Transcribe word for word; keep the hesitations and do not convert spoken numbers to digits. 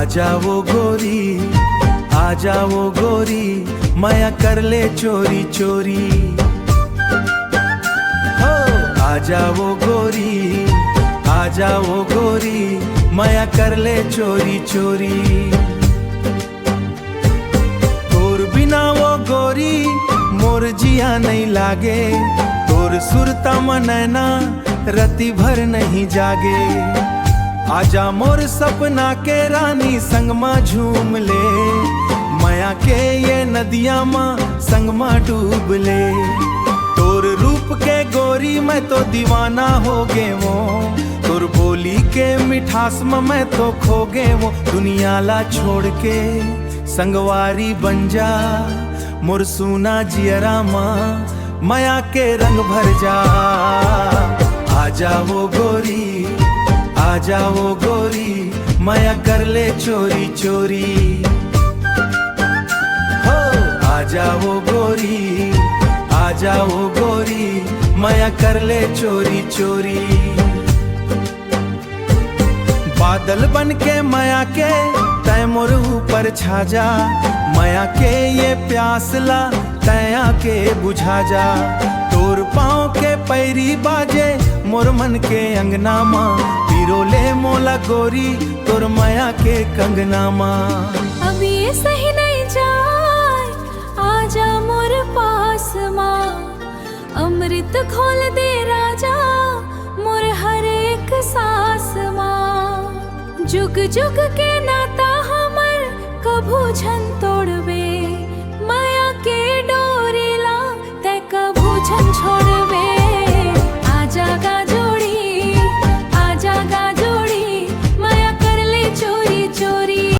आ जाओ गोरी, आ जाओ गोरी, मया कर ले चोरी चोरी। हो, आ जाओ गोरी, आ जाओ गोरी, मया कर ले चोरी चोरी। तोर बिना वो गोरी मोर जिया नहीं लागे, तोर सुरता म नैना रति भर नहीं जागे। आजा मोर सपना के रानी, संग मा झूम ले, मया के ये नदिया मा संग मा डूब ले। तोर रूप के गोरी मैं तो दीवाना हो गे वो, तोर बोली के मिठास म मैं तो खो गे वो। दुनिया ला छोड़ के संगवारी बन जा, मोर सूना जियरा मा मया के रंग भर जा। आ जाओ गोरी, आ जाओ गोरी, मया कर ले चोरी चोरी। हो, आ जाओ गोरी, आ जाओ गोरी, मया कर ले चोरी चोरी। बादल बन के मया के तै मोर ऊपर छा जा, मया के ये प्यास ला तै आके बुझा जा। तोर पाँव के पैरी बाजे मोर मन के अंगना मा, पिरो ले मोला गोरी तोर मया के कंगना मा। अब ये सही नहीं जाए, आजा मोर पास मा, अमृत घोल दे राजा मोर हर एक सांस मा। जुग जुग के नाता हमर कभू झन तोड़बे, मया के डोरी ला तै कभू झन छोड़